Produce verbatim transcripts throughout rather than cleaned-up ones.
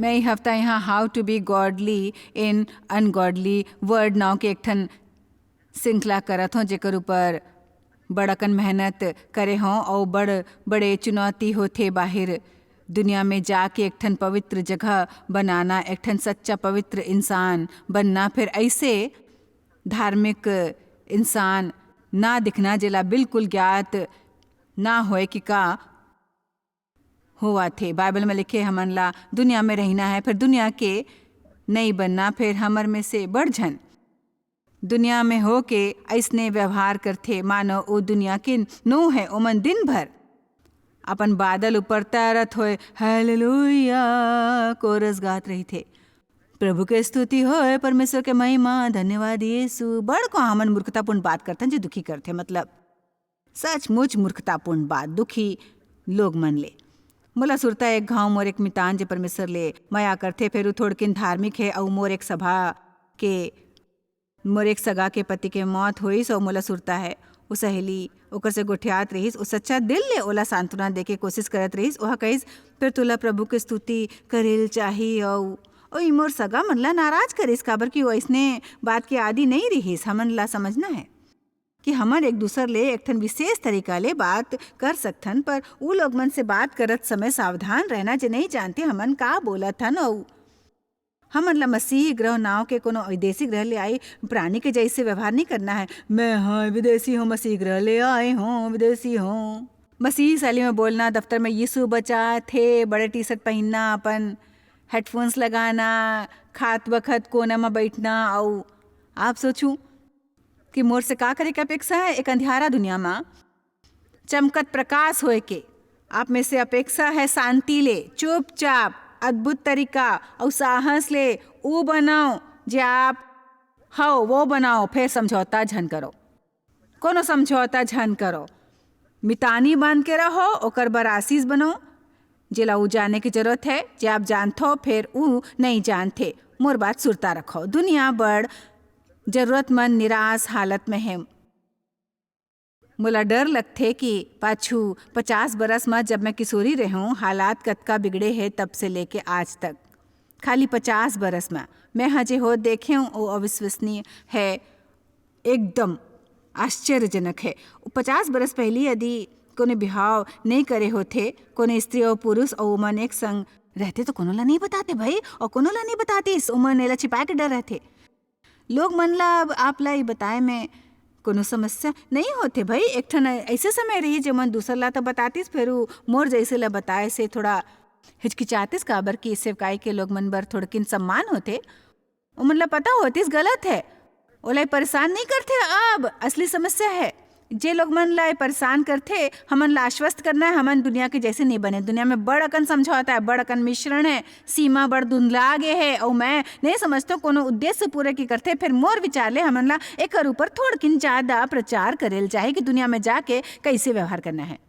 मैं ये हफ्ता यहाँ How to be godly in ungodly world नाव के एक ठन श्रृंखला करत हों, जेकर ऊपर बड़ अकन मेहनत करे हों अउ बड़ बड़े चुनौती होथे बाहिर दुनिया में जाके एक ठन पवित्र जगह बनाना, एक ठन सच्चा पवित्र इंसान बनना, फिर ऐसे धार्मिक इंसान ना दिखना, जेला बिल्कुल ज्ञात ना होए कि का होवत हे। बाइबल में लिखे, हमन ला दुनिया में रहना है, फिर दुनिया के नई बनना, फिर हमर में से बड़ झन दुनिया में होके अइसने व्यवहार करथे, मानो ओ दुनिया के नो है। ओमन दिन भर अपन बादल ऊपर तैरत होए हालेलुया कोरस गात रहिथे, "प्रभु के स्तुति होए, परमेश्वर के महिमा, धन्यवाद यीशु।" बड़ को हमन मूर्खतापूर्ण बात करथन, जो दुखी करथे, मतलब सचमुच मूर्खतापूर्ण बात, दुखी लोग मन ले। मोला सुरता एक घांव मोर एक मितान, जे परमेश्वर ले मया करथे, फेर उ थोड़किन धार्मिक हे, अउ मोर एक सभा के, मोर एक सगा के पति के मौत होइस, अउ मोला सुरता है, वो सहेली ओकर से गोठियात रहिस, वो सच्चा दिल ले ओला सांत्वना देके कोशिश करत रहिस। ओह कहिस, "फिर तोला प्रभु के स्तुति करेल चाही," अउ, अउ ई मोर सगा मन ला नाराज करिस, काबर कि वो अइसने बात के आदी नहीं रहिस। हमन ला समझना है कि हमन एक दूसर ले एक ठन विशेष तरीका ले बात कर सकथन, पर उ लोग मन से बात करत समय सावधान रहना, जे नहीं जानते हमन का बोलत हन। अउ हमन ला मसीही ग्रह नाव के कोनो विदेशी ग्रह ले आई प्राणी के जैसे व्यवहार नहीं करना है। "मैं हाँ विदेशी हूँ, मसीही ग्रह ले आए हूँ, विदेशी हूँ।" मसीही शैली में बोलना, दफ्तर में "यीशु बचा थे", बड़े टी शर्ट पहनना, अपन हेडफोन्स लगाना, खात बखत कोना में बैठना, अउ आप सोचू कि मोर से का करे के अपेक्षा है एक अंधियारा दुनिया मा चमकत प्रकाश होए के। आप में से अपेक्षा है शांति ले, चुपचाप, अद्भुत तरीका अउ साहस ले ऊ बनाओ जे आप हव, वो बनाओ, फेर समझौता झन करो, कोनो समझौता झन करो। मितानी बांध के रहो, ओकर बर आशीष बनो, जेला ऊ जाने की जरूरत है, जे आप जानथो, फेर ऊ नहीं जानथे। मोर बात सुरता रखो, दुनिया बड़ जरूरतमंद निराश हालत में है। मोला डर लगथे कि पाछू पचास बरस म, जब मैं किशोरी रेहेंव, हालात कतका बिगड़े हे तब से लेके आज तक। खाली पचास बरस म मैं ह जे होत देखेंव, ओ अविश्वसनीय हे, एकदम आश्चर्यजनक हे। पचास बरस पहिली यदि कोनो बिहाव नइ करे होथे, कोनो स्त्री अउ पुरुष, अउ ओमन एक संग रहते, तो कोनो ला नइ बताते भई, अउ कोनो ला नइ बतातिस, ओमन एला छिपाए के डर रहथे। लोग मन ला, अब आप ला ये बताए में कोनो समस्या नइ होथे भई। एक ठन ऐसे समय रही, जेमन दूसर ला तो बतातिस, फेर उ मोर जैसे ला बताए से थोड़ा हिचकिचातिस, काबर कि सेवकाई के लोग मन बर थोड़किन सम्मान होथे। ओमन ला पता होतिस गलत है, ओला ये परेशान नइ करथे। अब असली समस्या है, जे लोग मन ला ये परेशान करथे, हमन ला आश्वस्त करना है, हमन दुनिया के जैसे नइ बने। दुनिया में बड़ अकन समझौता है, बड़ अकन मिश्रण है, सीमा बड़ धुंधला गे है, अउ मैं नइ समझथों कोनो उद्देश्य पूरे की करथे। फेर मोर विचार ले हमन ला एकर ऊपर थोड़किन ज्यादा प्रचार करेल चाही कि दुनिया में जाके कैसे व्यवहार करना है।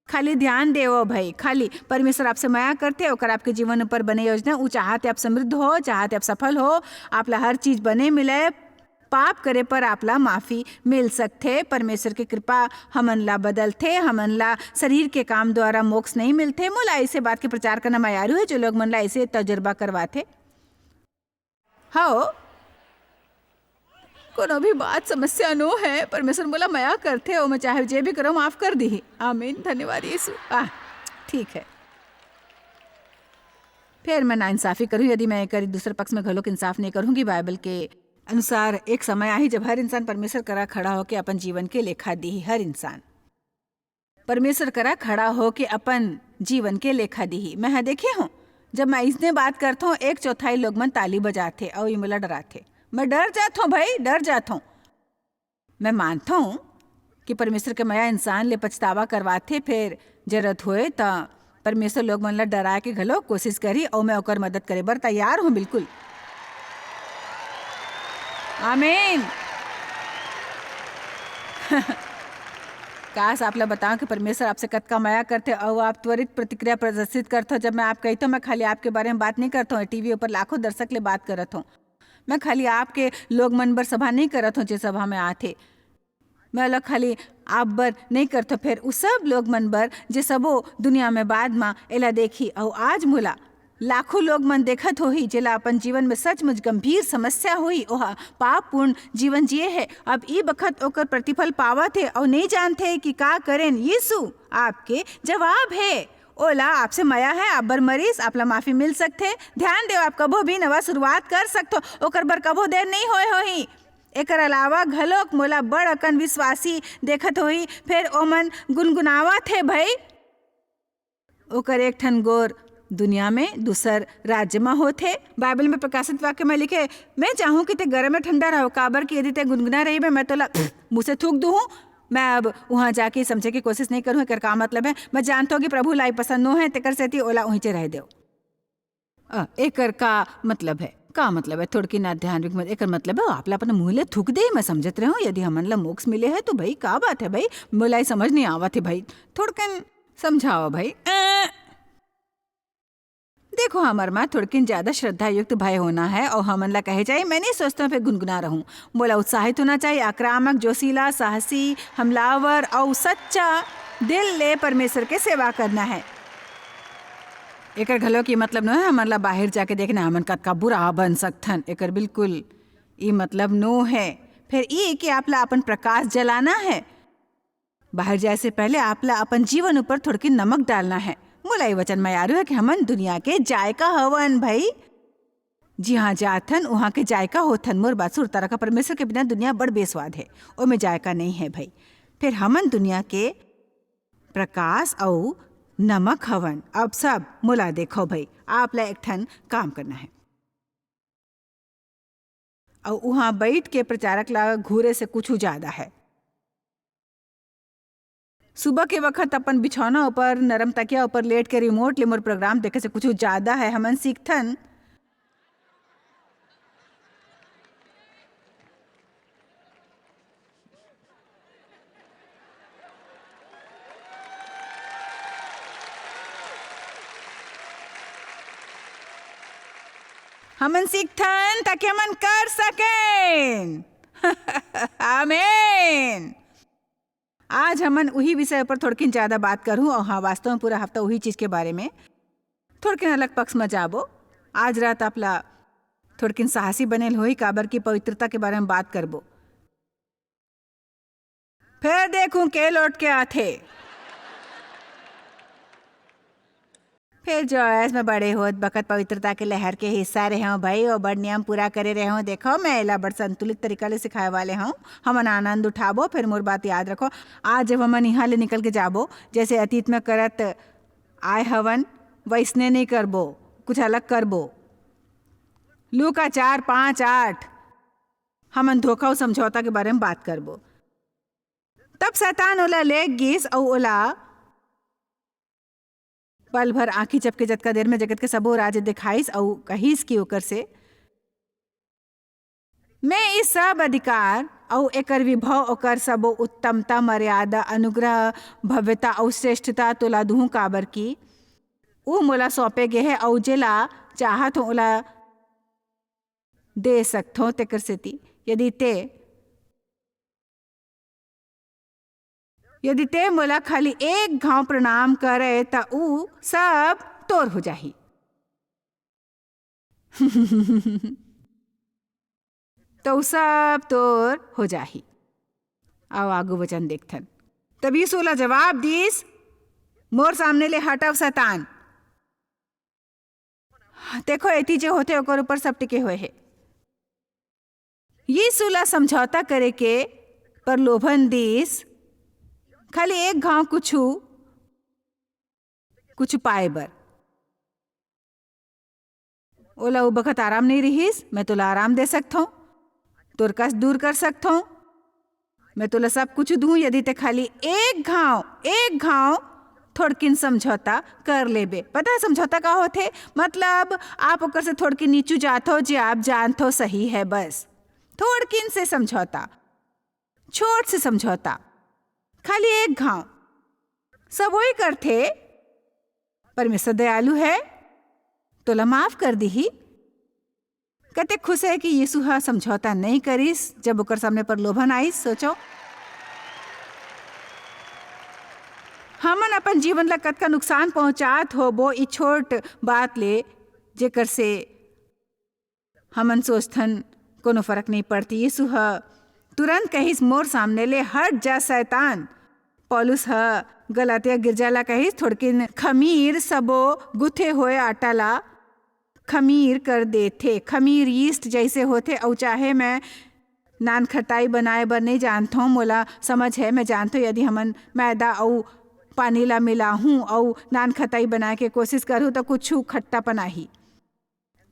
खाली ध्यान देवो भई, खाली परमेश्वर आपसे मया करथे, ओकर आपके जीवन ऊपर बने योजना, ऊ चाहत हे आप समृद्ध हो, चाहत हे आप सफल हो, आप ला हर चीज बने मिले। पाप करे पर आप ला माफी मिल सकथे। परमेश्वर के कृपा हमन ला बदलथे, हमन ला शरीर के काम द्वारा मोक्ष नहीं मिलथे। मोला ऐसे बात के प्रचार करना मयारू है, जो लोग मन ला ऐसे तजुर्बा करवाथे। हव, कोनो भी बात समस्या नो है, परमेश्वर मोला मया करथे, अउ मैं चाहे जे भी करूँ, माफ कर दीही। आमीन, धन्यवाद यीशु। आह, ठीक है, फेर मैं नाइंसाफी करूँ, यदि मैं एकर दूसर पक्ष में घलोक इंसाफ नहीं करूँगी। बाइबल के अनुसार एक समय आही, जब हर इंसान परमेश्वर करा खड़ा होके अपन जीवन के लेखा दीही। हर इंसान परमेश्वर करा खड़ा होके अपन जीवन के लेखा दीही। मैं ह देखे हूँ, जब मैं इसने बात करथों, एक चौथाई लोग मन ताली बजाथे अउ ये मोला डराथे। मैं डर जाथों भई, डर जाथों। मैं मानथों कि परमेश्वर के मया इंसान ले पछतावा करवाथे, फेर जरूरत होए त परमेश्वर लोग मन ला डराए के घलो कोशिश करही, अउ मैं ओकर मदद करे बर तैयार हूँ, बिल्कुल। आमीन। काश आप ला बताओ कि परमेश्वर आपसे कतका मया करथे, अउ आप त्वरित प्रतिक्रिया प्रदर्शित करथो। जब मैं आप कहिथों, मैं खाली आपके बारे में बात नहीं करथों, टीवी ऊपर लाखों दर्शक ले बात करत हों। मैं खाली आपके लोग मन बर सभा नहीं करत हों, जे सभा में आथे। मैं ओला खाली आप बर नहीं करथों, फेर उ सब लोग मन बर, जे सबो दुनिया में बाद मा एला देखी। अउ आज मोला लाखों लोग मन देखत होही, जेला अपन जीवन में सचमुच गंभीर समस्या होही, ओहा पापपूर्ण जीवन जिए हे। अब ई बखत ओकर प्रतिफल पावत हे अउ नइ जानथे कि का करेन। यीशु आपके जवाब हे। ओला आपसे मया हे, आप बर मरिस, आप ला माफी मिल सकथे। ध्यान देव, आप कभो भी नवा शुरुआत कर सकथो, ओकर बर कभो देर नइ होए होही। एकर अलावा घलोक मोला बड़ अकन विश्वासी देखत होही, फेर ओमन गुनगुनावत हे, "भई, ओकर एक ठन गोर दुनिया में, दूसर राज्य में होथे।" बाइबल में प्रकाशित वाक्य में लिखे, "मैं चाहूँ कि ते गरम या ठंडा रहो, काबर कि यदि ते गुनगुना रहिबे, मैं तोला मुँह से थूक दूहूँ।" मैं अब उहाँ जाके समझे के कोशिश नइ करूँ, एकर का मतलब हे। मैं जानथों कि प्रभु ला ई पसंद नो हे, तेकर सेती ओला उहींचे रहे देव। अ, एकर का मतलब हे? का मतलब हे? थोड़किन आध्यात्मिक मत-, एकर मतलब हे, आप ला अपन मुँह ले थूक दे, मैं समझत रहे हूँ, यदि हमन ला मोक्ष मिले हे, तो भई, का बात हे भई? मोला ई समझ नइ आवत हे भई। थोड़कन समझाओ भई। अ, देखो, हमर मा थोड़किन ज्यादा श्रद्धा युक्त भय होना हे, अउ हमन ला कहे जाए, मैं नइ सोचथों फेर गुनगुना रहूं। मोला उत्साहित होना चाहिए, आक्रामक, जोशीला, साहसी, हमलावर अउ सच्चा दिल ले परमेश्वर के सेवा करना हे। एकर घलो के मतलब नो हे, हमन ला बाहिर जाके देखना, हमन कतका बुरा बन सकथन। एकर बिल्कुल ई मतलब नो हे। फेर ई कि आप ला अपन प्रकाश जलाना हे। बाहिर जाए से पहले आप ला अपन जीवन ऊपर थोड़किन नमक डालना हे। मोला ये वचन म आरू हे कि हमन दुनिया के जायका हवन भई। जिहाँ जाथन, उहाँ के जायका होथन। मोर बात सुरता रखा, परमेश्वर के बिना दुनिया बड़ बेस्वाद हे, ओमे जायका नइ हे भई। फेर हमन दुनिया के प्रकाश अउ नमक हवन। अब सब मोला देखो भई, आप ला एक ठन काम करना हे। अउ उहाँ बइठ के प्रचारक ला घूरे से कुछु जादा हे। सुबह के वखत अपन बिछौना ऊपर, नरम तकिया ऊपर लेट के रिमोट ले मोर प्रोग्राम देखे से कुछु जादा हे। हमन सीखथन। हमन सीखथन ताकि हमन कर सकेन। आमीन। आज हमन उही विषय पर थोड़किन ज्यादा बात करहूं, अउ हाँ, वास्तव में पूरा हफ्ता उही चीज के बारे में। थोड़किन अलग पक्ष में जाबो। आज रात आप ला थोड़किन साहसी बनेल होही, काबर की पवित्रता के बारे में बात करबो। फेर देखूं के लौट के आथे। फेर जॉयस, मैं बड़े होत बखत पवित्रता के लहर के हिस्सा रहे हूँ भाई, वो बड़ नियम पूरा करे रहे हूँ। देखो, मैं एला बड़ संतुलित तरीका ले सिखाए वाले हूँ। हमन आनंद उठाबो। फेर मोर बात याद रखो, आज जब हमन यहाँ ले निकल के जाबो, जैसे अतीत में करत आए हवन, वैसने नहीं करबो, कुछ अलग करबो। लूका चार, पाँच, आठ, हमन धोखा अउ समझौता के बारे में बात करबो। तब शैतान ओला ले गिस अउ ओला पल भर आंखी चपके जतका देर में जगत के सबो राज दिखाइस अउ कहिस कि ओकर से, "मैं ई सब अधिकार अउ एकर विभव, ओकर सबो उत्तमता, मर्यादा, अनुग्रह, भव्यता अउ श्रेष्ठता तोला दूहूं, काबर कि ऊ मोला सौंपे गे हे अउ जेला चाहत हों, ओला दे सकथों। तेकर सेती यदि ते यदि ते मोला खाली एक घांव प्रणाम करे, त ऊ सब तोर हो जाही।" त ऊ सब तोर हो जाही। आओ आगू वचन देखथन। तब यीशु ला जवाब दीस, "मोर सामने ले हटव, शैतान।" देखो, एती जे होथे, ओकर ऊपर सब टिके हुए हे। यीशु ला समझौता करे के प्रलोभन दीस, खाली एक घांव कुछु, कुछु पाए बर। ओला उ बखत आराम नइ रिहिस, "मैं तोला आराम दे सकथौं, तोर कष्ट दूर कर सकथौं, मैं तोला सब कुछ दूं, यदि ते खाली एक घांव, एक घांव थोड़किन समझौता कर लेबे।" पता है समझौता का होथे? मतलब, आप ओकर से थोड़किन नीचू जाथो, जे आप जानथो सही है, बस थोड़किन से समझौता, छोट से समझौता, खाली एक घांव। सब वही करथे। परमेश्वर दयालु है, तोला माफ कर दिही। कतेक खुश है कि यीशु ह समझौता नहीं करिस, जब ओकर सामने प्रलोभन आइस। सोचो, हमन अपन जीवन ला कतका नुकसान पहुंचात होबो, ई छोट बात ले, जेकर से हमन सोचथन, "कोनो फरक नहीं पड़ती।" यीशु ह तुरंत कहिस, "मोर सामने ले हट जा, शैतान।" पौलुस ह गलातिया गिरजा ला कहिस, "थोड़किन खमीर सबो गुथे होए आटा ला खमीर कर देथे।" खमीर यीस्ट जैसे होथे, अउ चाहे मैं नान खटाई बनाए बर नहीं जानथौं, मोला समझ है, मैं जानथौं यदि हमन मैदा अउ पानी ला मिलाहूं अउ नान खटाई बनाए के कोशिश करहूं, त कुछु खट्टापन आही।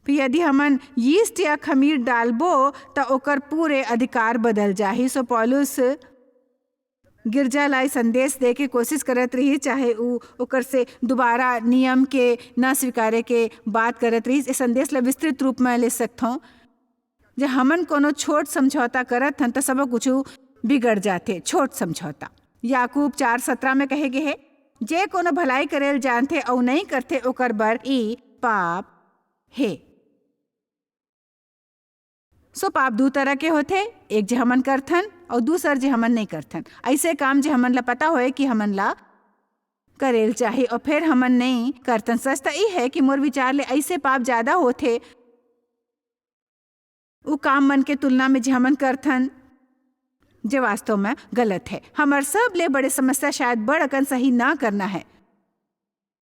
फिर यदि हमन यीस्ट या खमीर डालबो, त ओकर पूरे अधिकार बदल जाही। सो पौलुस गिरजा ला ई संदेश दे के कोशिश करत रहिस, चाहे ऊ ओकर से दोबारा नियम के न स्वीकारे के बात करत रहिस। ए संदेश ला विस्तृत रूप में ले सकथौं। जे हमन कोनो छोट समझौता करत हन, त सबो कुछु बिगड़ जाथे। छोट समझौता। याकूब चार सतरा में कहे गे हे, "जे कोनो भलाई करेल जानथे अउ नई करथे, ओकर बर ई पाप हे।" सो पाप दू तरह के होथे, एक जे हमन करथन अउ दूसर जे हमन नई करथन। ऐसे काम जे हमन ला पता होए कि हमन ला करेल चाही अउ फेर हमन नई करथन। सच त ई है कि मोर विचार ले ऐसे पाप ज्यादा होथे उ काम मन के तुलना में जे हमन करथन, जे वास्तव में गलत है। हमर सबले बड़े समस्या शायद बड़ अकन सही ना करना है।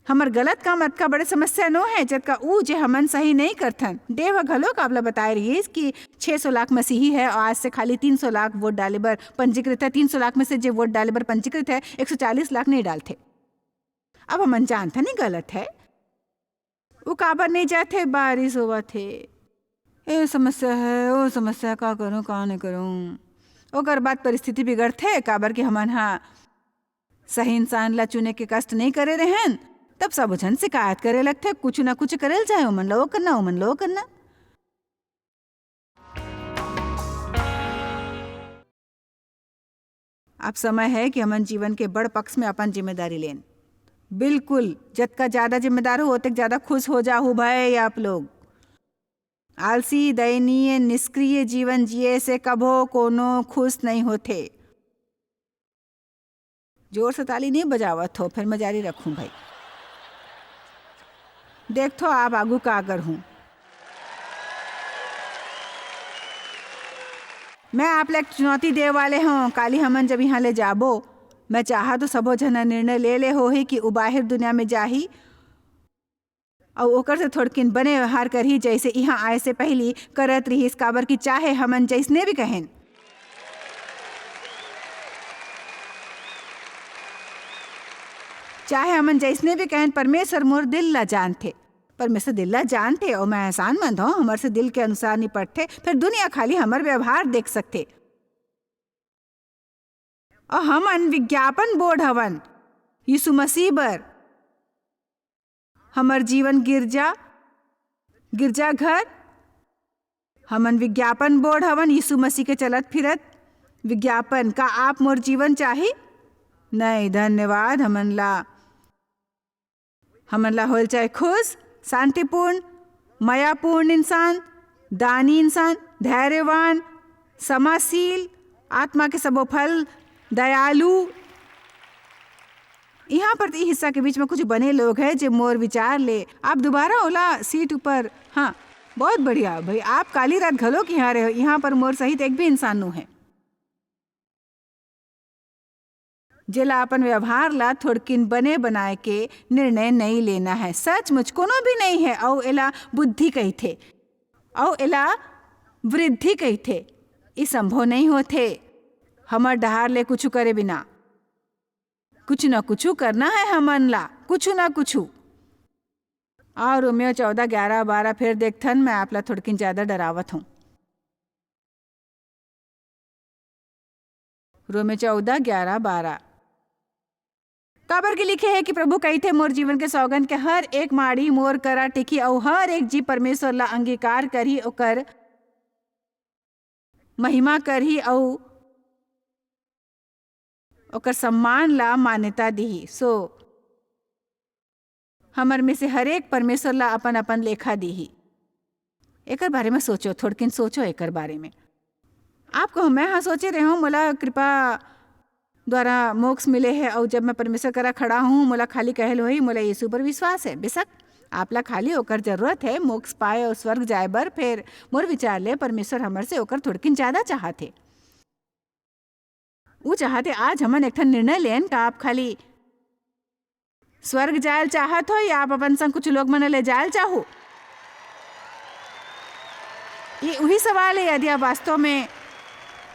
हमर गलत काम अतका बड़े समस्या नो है, जतका ऊ जे हमन सही नई करथन। डेव ह घलोक आप ला बताए रहिस कि छह सौ लाख मसीही है और आज से खाली तीन सौ लाख वोट डाले बर पंजीकृत है। तीन सौ लाख में से जे वोट डाले बर पंजीकृत है, एक सौ चालीस लाख नहीं डालथे। अब हमन जानथन, ई गलत है। ऊ काबर नई जाथे? बारिश होवत हे, ए समस्या है, ओ समस्या, का करूं, का नई करूं। ओकर बाद परिस्थिति बिगड़थे, काबर कि हमन हा सही इंसान ला चुने के कष्ट नई करे रहेन। तब सब झन शिकायत करे लगथे, कुछ ना कुछ करेल जाए, ओमन ला ओ करना, ओमन ला ओ करना। अब समय है कि हमन जीवन के बड़ पक्ष में अपन जिम्मेदारी लेन। बिल्कुल, जतका ज्यादा जिम्मेदार हो, ओतेक ज्यादा खुश हो जाहू भाई आप लोग। आलसी, दयनीय, निष्क्रिय जीवन जिए से कभो कोनो खुश नई होथे। जोर से ताली नई बजावत हो, फिर मैं जारी रखूं भाई। देखथो आप आगू का करहूं। मैं आप ला एक चुनौती दे वाले हूं, काली हमन जब इहां ले जाबो, मैं चाहा तो सबो झन निर्णय ले ले होही कि उ बाहिर दुनिया में जाही अउ ओकर से थोड़किन बने व्यवहार करही, जैसे इहां आए से पहिली करत रिहिस, काबर कि चाहे हमन जैसने भी कहेन, चाहे हमन जैसने भी कहेन, परमेश्वर मोर दिल ला जानथे। परमेश्वर दिल ला जानथे, अउ मैं एहसानमंद हौं, हमर से दिल के अनुसार निपटथे, फिर दुनिया खाली हमर व्यवहार देख सकथे। अउ हमन विज्ञापन बोर्ड हवन यीशु मसीह बर। हमर जीवन गिरजा, गिरजाघर, हमन विज्ञापन बोर्ड हवन यीशु मसीह के चलत फिरत विज्ञापन। का आप मोर जीवन चाही? नहीं, धन्यवाद। हमन ला, हमन ला होल चाहे खुश, शांतिपूर्ण, मयापूर्ण इंसान, दानी इंसान, धैर्यवान, समाशील, आत्मा के सबो फल, दयालु। इहां पर ई हिस्सा के बीच में कुछ बने लोग हैं, जे मोर विचार ले आप दोबारा ओला सीट ऊपर, हाँ, बहुत बढ़िया भाई, आप काली रात घलो के इहां रहे हो, इहां पर मोर सहित एक भी इंसान नो है। जेला अपन व्यवहार ला थोड़किन बने बनाए के निर्णय नई लेना है। सचमुच कोनो भी नई है, अउ एला बुद्धि कहिथे, अउ एला वृद्धि कहिथे। ई संभव नई होथे हमर डहार ले कुछु करे बिना। कुछ न कुछु करना है हमन ला, कुछु न कुछु। अउ रोमियो चौदह ग्यारह बारह फेर देखथन, मैं आप ला थोड़किन ज्यादा डरावत हूं। रोमे चौदह ग्यारह बारह। काबर के लिखे है कि प्रभु कहिथे, "मोर जीवन के सौगंध के हर एक माड़ी मोर करा टिकी, अउ हर एक जी परमेश्वर ला अंगीकार करही, ओकर महिमा करही, अउ ओकर सम्मान ला मान्यता दिही।" सो हमर में से हरेक परमेश्वर ला अपन-अपन लेखा दीही। एकर बारे में सोचो, थोड़किन सोचो एकर बारे में। आपको मैं हाँ सोचे रहे हूँ, मोला कृपा द्वारा मोक्ष मिले है, और जब मैं परमेश्वर करा खड़ा हूँ, मोला खाली कहल होही, मोला यीशु पर विश्वास है। बेशक, आपला खाली ओकर जरूरत हे मोक्ष पाए अउ स्वर्ग जाए बर। फेर मोर विचार ले परमेश्वर हमर से ओकर थोड़किन ज्यादा चाहत हे। ऊ चाहत हे आज हमन एक ठन निर्णय लेन, का आप खाली स्वर्ग जायल चाहत हो या आप अपन संग कुछ लोग मन ले जायल चाहो? ये उही सवाल हे, यदि आप वास्तव में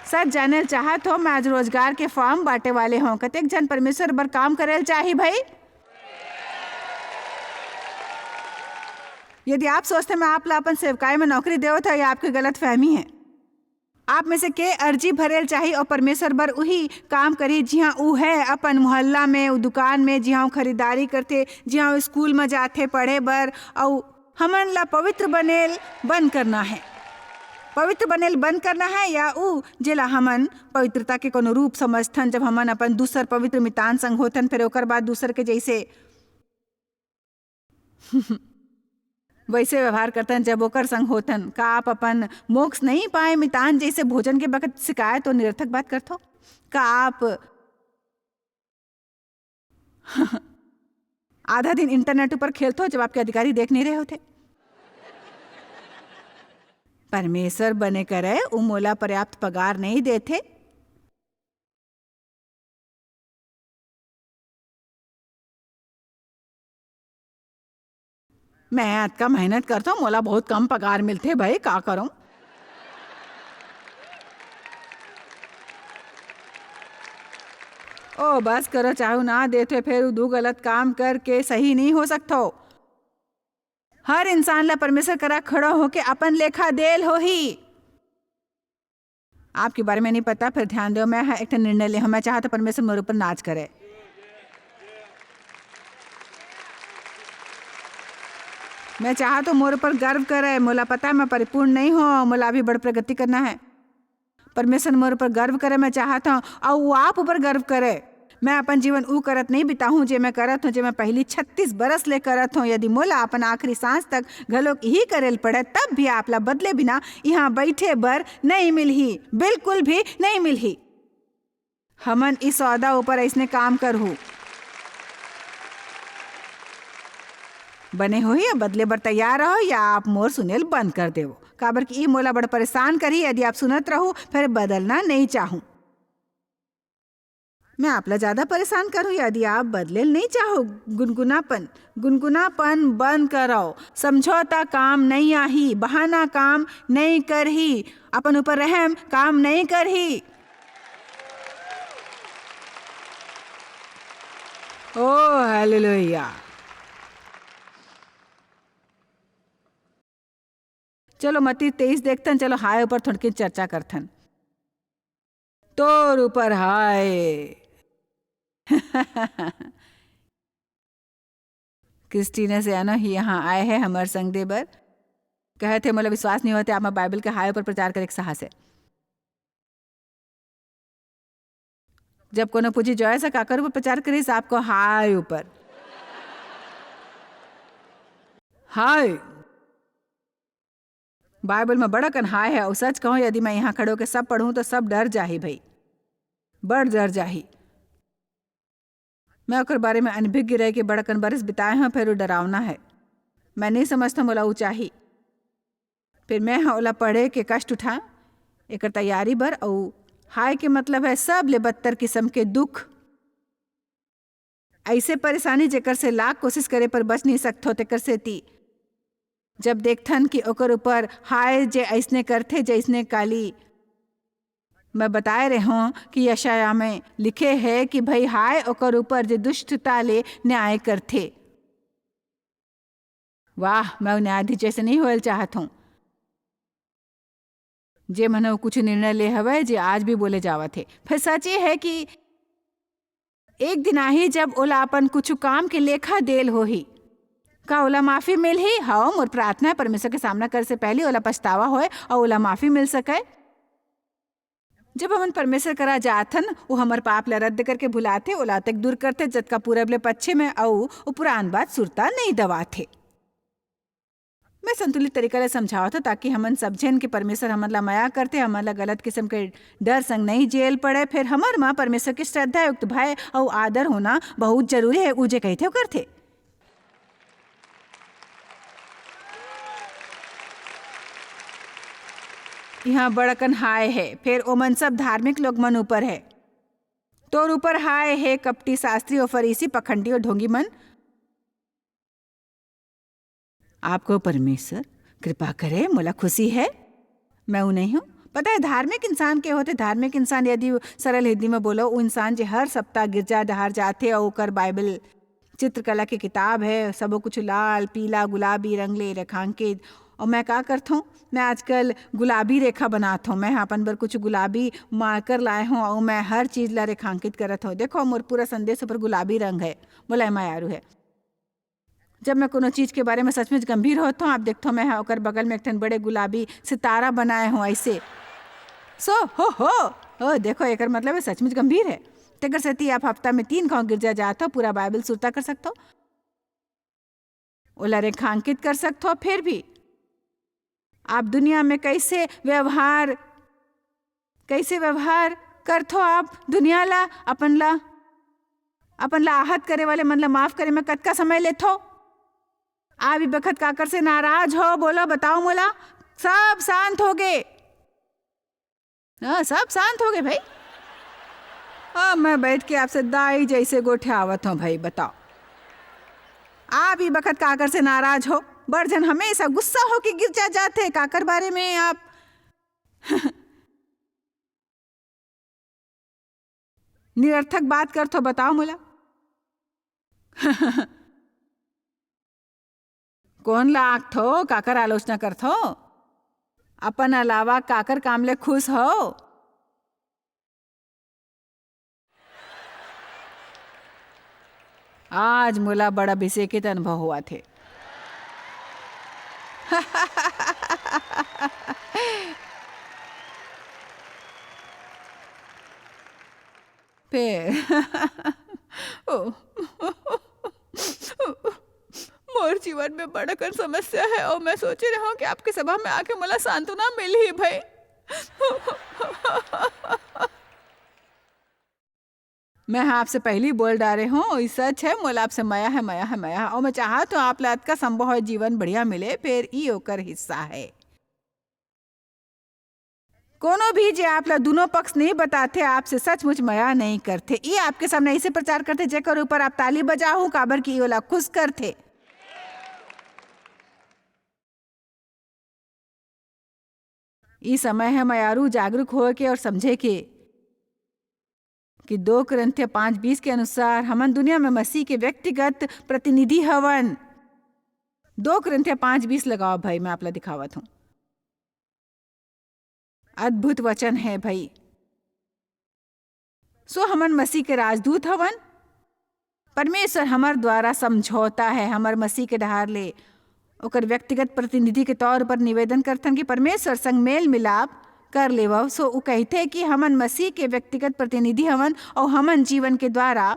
सच जानल चाहत हो। मैं आज रोजगार के फॉर्म बांटे वाले हों। कतेक झन परमेश्वर बर काम करल चाही भाई? यदि आप सोचथे मैं आप ला अपन सेवकाई में नौकरी देवत हव, ये आपके गलत फहमी हे। आप में से के अर्जी भरेल चाही अउ परमेश्वर बर उही काम करही, जिहां ऊ हे अपन मोहल्ला में, ऊ दुकान में, जिहां ऊ खरीदारी करथे, जिहां ऊ स्कूल में जाथे पढ़े बर, अउ हमन ला पवित्र बनेल बंद करना हे। पवित्र बनेल बंद करना हे, या ऊ जेला हमन पवित्रता के कोनो रूप समझथन, जब हमन अपन दूसर पवित्र मितान संग होथन, फेर ओकर बाद दूसर के जैसे वैसे व्यवहार करथन, जब ओकर संग होथन। का आप अपन मोक्ष नहीं पाए मितान जैसे भोजन के बखत शिकायत अउ निरर्थक बात करथो? का आप आधा दिन इंटरनेट ऊपर खेलथो, जब आपके अधिकारी देख नहीं रहे होथे? परमेश्वर बने करे, ऊ मोला पर्याप्त पगार नहीं देथे। मैं अतका मेहनत करथों, मोला बहुत कम पगार मिलथे भाई, का करूं? ओ बस करो, चाहू ना देथे, फेर ऊ दू गलत काम करके सही नहीं हो सकथो। हर इंसान ला परमेश्वर करा खड़ा होके अपन लेखा देल होही। आपके बारे में नहीं पता, फिर ध्यान दो, मैं ह एक ठन निर्णय ले हूं, मैं चाहत हूं परमेश्वर मोर ऊपर नाच करे। मैं चाहत हूं मोर ऊपर गर्व करे। मोला पता है मैं परिपूर्ण नहीं हूं, मोला अभी बड़ प्रगति करना है। परमेश्वर मोर ऊपर गर्व करे, मैं चाहत हूं, अउ वो आप ऊपर गर्व करे। मैं अपन जीवन ऊ करत नहीं बिताहूं, जे मैं करत हूं, जे मैं पहली छत्तीस बरस ले करत हूं। यदि मोला अपन आखिरी सांस तक घलोक यही करेल पड़े, तब भी आप ला बदले बिना इहां बैठे बर नहीं मिलही, बिल्कुल भी नहीं मिलही। हमन इस सौदा ऊपर अइसने काम करहू। बने होही, या बदले बर तैयार रहो, या आप मोर सुनेल बंद कर देवो, काबर कि ई मोला बड़ परेशान करही। यदि आप सुनत रहू, फिर बदलना नहीं चाहूं। मैं आपला ज्यादा परेशान करूं, यदि आप बदलेल नहीं चाहो। गुनगुनापन, गुनगुनापन बंद करो। समझौता काम नहीं आही, बहाना काम नहीं करही, अपन ऊपर रहम काम नहीं करही। ओ हालेलुया। चलो मत्ती तेईस देखथन, चलो हाय ऊपर थोड़की चर्चा करथन। तोर ऊपर हाय। क्रिस्टीना से आना ही यहाँ आए है हमर संग दे बर। कहे थे, मोला विश्वास नहीं होते, आप बाइबल के हाय ऊपर प्रचार करे के साहस है। जब कोनो पूछी, "जॉयस ह काकर ऊपर प्रचार करिस?" आपको हाय ऊपर। हाय। बाइबल में बड़ा कन हाय है, अउ सच कहूं, यदि मैं यहाँ खड़े होके सब पढ़ूं, तो सब डर जाही भाई, बड़ डर जाही। मैं ओकर बारे में अनभिज्ञ रह के बड़ा कन बरस बिताए हूं, फिर वो डरावना है। मैं नहीं समझता मोला वो चाही। फिर मैं ह ओला पढ़े के कष्ट उठा, एकर तैयारी बर, अउ हाय के मतलब है सब ले बदतर किस्म के दुख, ऐसे परेशानी जेकर से लाख कोशिश करे पर बच नहीं सकथो। तेकर सेती जब देखथन कि ओकर ऊपर हाय जे ऐसने करथे जैसने काली मैं बताए रहे हूं कि यशायाह में लिखे है कि भाई हाय ओकर ऊपर जे दुष्टता ले न्याय करथे। वाह, मैं उ न्यायाधीश जैसे नहीं होल चाहत हूं। जे मन ह कुछ निर्णय ले हवय, जे आज भी बोले जावत हे। फिर सच ये है कि एक दिन आही, जब ओला अपन कुछ काम के लेखा देल होही। का ओला माफी मिलही? हव, मोर प्रार्थना है, परमेश्वर के सामना करे से पहले ओला पछतावा होय और ओला माफी मिल सके। जब हमन परमेश्वर करा जाथन, वो हमर पाप ला रद्द करके भुलाथे, ओला तक दूर करथे, जतका पूरब ले पश्चिम है, अऊ वो पुरान बात सुरता नहीं दवाथे। मैं संतुलित तरीका ले समझावत हूँ, ताकि हमन सब झन के परमेश्वर हमन ला मया करथे, हमन ला गलत किस्म के डर संग नहीं जेल पड़े। फिर हमर मा परमेश्वर के श्रद्धा युक्त भय अउ आदर होना बहुत जरूरी है। ऊ जे कहिथे, वो करथे। इहाँ बड़ अकन हाय हे, फेर ओमन सब धार्मिक लोग मन ऊपर हे। तोर ऊपर हाय हे, कपटी शास्त्री अउ फरीसी, पखंडी अउ ढोंगी मन। आपको परमेश्वर कृपा करे, मोला खुशी हे, मैं वो नहीं हूँ। पता है, धार्मिक इंसान के होथे, धार्मिक इंसान, यदि सरल हिंदी में बोलो, वो इंसान जे हर सप्ताह गिरजा डहार जाथे अउ ओकर बाइबल चित्रकला के किताब हे, सबो कुछ लाल, पीला, गुलाबी रंग ले रेखांकित। अउ मैं का करथौं, मैं आजकल गुलाबी रेखा बनात हौं। मैं ह अपन बर कुछ गुलाबी मार्कर लाए हौं अउ मैं हर चीज ला रेखांकित करत हौं। देखो, मोर पूरा संदेश ऊपर गुलाबी रंग हे, मोला एमा आरू हे। जब मैं कोनो चीज के बारे में सचमुच गंभीर होत हौं, आप देखथो, मैं ह ओकर बगल में एक ठन बड़े गुलाबी सितारा बनाए हौं, ऐसे। सो, हो, हो, ओ, देखो, एकर मतलब है सचमुच गंभीर है। तेकर सेती आप हफ्ता में तीन घाव गिरजा जात हो, पूरा बाइबल सुरता कर सकथो, ओला रेखांकित कर सकथो। फिर भी आप दुनिया में कैसे व्यवहार, कैसे व्यवहार करथो आप दुनिया ला, अपन ला, अपन ला आहत करे वाले मन ला माफ करे में कतका समय लेथो? आप ई बखत काकर से नाराज हो, बोलो, बताओ मोला। सब शांत हो गए। हाँ, सब शांत हो गए भाई। अब मैं बैठ के आपसे दाई जैसे गोठियावत हूँ भाई, बताओ, आप ई बखत काकर से नाराज हो? बड़ झन हमेशा गुस्सा होके गिरजा जाथे, काकर बारे में आप निरर्थक बात करथो, बताओ मोला। कोन ला आंकथो, काकर आलोचना करथो? अपन अलावा काकर काम ले खुश हो? आज मोला बड़ा अभिषेकित अनुभव होवत हे। फेर, ओ, मोर जीवन में बड़ अकन समस्या हे अउ मैं सोचे रहूं कि आपके सभा में आके मोला सांत्वना मिलही भाई। मैं ह आपसे पहिली बोल डारे हूँ, ई सच है, मोला आपसे मया है, मया है, मया है। अउ मैं चाहत हूँ, आप ला अतका संभव होय जीवन बढ़िया मिले, फेर ई ओकर हिस्सा है। कोनो भी जे आप ला दुनों पक्ष नहीं बताथे, आपसे सचमुच मया नहीं करथे। ई आपके सामने ऐसे प्रचार करथे, जेकर ऊपर आप ताली बजाहू, काबर कि ई ओला खुश करथे। ई समय है मयारू जागरूक होए के और समझे के कि दो कुरिन्थिया पाँच बीस के अनुसार हमन दुनिया में मसीह के व्यक्तिगत प्रतिनिधि हवन। दो कुरिन्थिया पाँच बीस लगाओ भाई, मैं आप ला दिखावत हूँ। अद्भुत वचन है भाई। सो हमन मसीह के राजदूत हवन। परमेश्वर हमर द्वारा समझौता है, हमर मसीह के डहार ले ओकर व्यक्तिगत प्रतिनिधि के तौर पर निवेदन करथन कि परमेश्वर संग मेल मिलाप कर लेवव। सो उ कहिथे कि हमन मसीह के व्यक्तिगत प्रतिनिधि हवन अउ हमन जीवन के द्वारा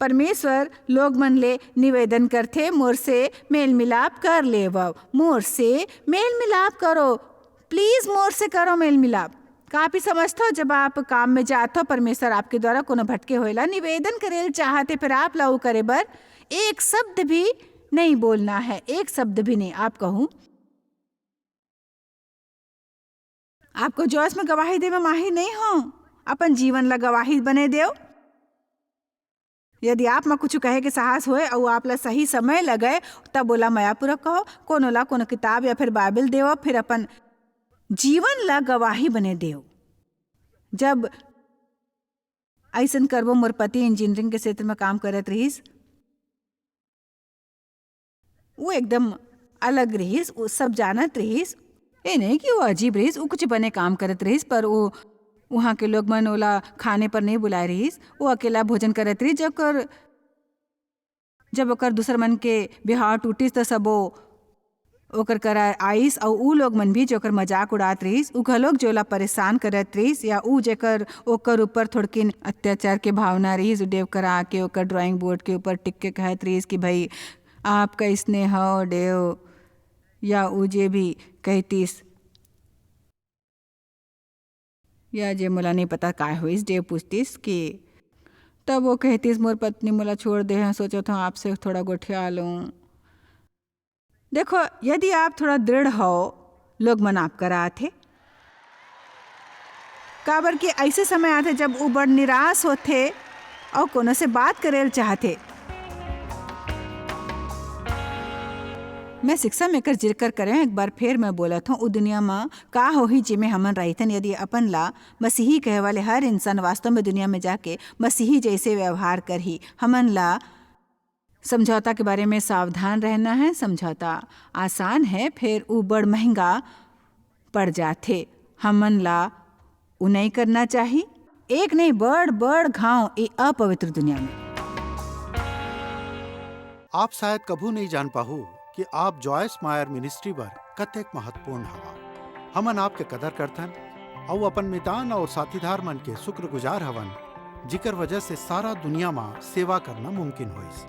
परमेश्वर लोग मन ले निवेदन करथे, मोर से मेल मिलाप कर लेवव, मोर से मेल मिलाप करो, प्लीज मोर से करो मेल मिलाप। काफी समझथो, जब आप काम में जाथो, परमेश्वर आपके द्वारा कोनो भटके होए ला निवेदन करे ल चाहथे, फिर आप ला उ करे बर एक शब्द भी नहीं बोलना है, एक शब्द भी नहीं। आप कहूँ, आपको जोश में गवाही दे में माहिर नहीं हो, अपन जीवन ला गवाही बने देव। यदि आप म कुछ कहे के साहस होए अउ आप ला सही समय लगे, तब ओला मयापूर्वक कहो। कोनो ला कोनो किताब या फिर बाइबल देव, फिर अपन जीवन ला गवाही बने देव। जब अइसन करबो, मोर पति इंजीनियरिंग के क्षेत्र में काम करत रहिस, वो एकदम अलग रहिस, वो सब जानत रहिस। ए नहीं कि वो अजीब रहिस, वो कुछ बने काम करत रहिस, पर वो वहाँ के लोग मन ओला खाने पर नहीं बुलाए रहिस, वो अकेला भोजन करत रहिस। जब ओकर, जब ओकर दूसर मन के बिहाव टूटिस, त सबो ओकर करा आइस, अउ ऊ लोग मन भी, जो ओकर मजाक उड़ात रहिस, ऊ घलोक, जो ओला परेशान करत रहिस, या ऊ, जेकर ओकर ऊपर थोड़किन अत्याचार के भावना रहिस, ऊ डेव करा के ओकर ड्राइंग बोर्ड के ऊपर टिक के कहत रहिस कि, "भाई, आप कइसने हव, डेव?" या ऊ जे भी कहतिस, या जे मोला नहीं पता काय होइस, डेव पूछतिस कि, तब वो कहतिस, "मोर पत्नी मोला छोड़ दे हैं, सोचत हूँ आपसे थोड़ा गोठिया लूँ।" देखो, यदि आप थोड़ा दृढ़ हो, लोग मन आप करा आथे। काबर कि ऐसे समय आथे, जब वो बड़ निराश होथे और कोनो से बात करे ल चाहथे। मैं शिक्षा में एकर जिक्र करें, एक बार फिर मैं बोलत हूँ, उ दुनिया म का होही, जेमे हमन रहिथन, यदि अपन ला मसीही कहे वाले हर इंसान वास्तव में दुनिया में जाके मसीही जैसे व्यवहार करही। हमन ला समझौता के बारे में सावधान रहना है। समझौता आसान है, फिर उ बड़ महंगा पड़ जाथे। हमन ला उ नहीं करना चाही। एक नहीं, बड़ बड़ घाव ए अपवित्र दुनिया में। आप शायद कभू नहीं जान पाहू कि आप जॉयस मायर मिनिस्ट्री बर कतेक महत्वपूर्ण हवा। हमन आपके कदर करथन अउ अपन मितान और साथीदार मन के शुक्रगुजार हवन, जिकर वजह से सारा दुनिया मा सेवा करना मुमकिन होइस।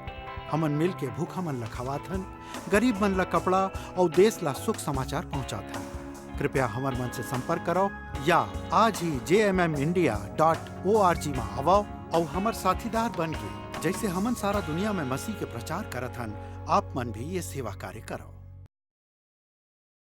हमन मिल के भूखा मन ला खवाथन, गरीब मन ला कपड़ा और देश ला सुख समाचार पहुंचाथन। कृपया हमर मन से संपर्क करो या आज ही जे M M India dot O R G मा आवो और हमर साथीदार बन के, जैसे हमन सारा दुनिया में मसीह के प्रचार करत हन, आप मन भी ये सेवा कार्य करो।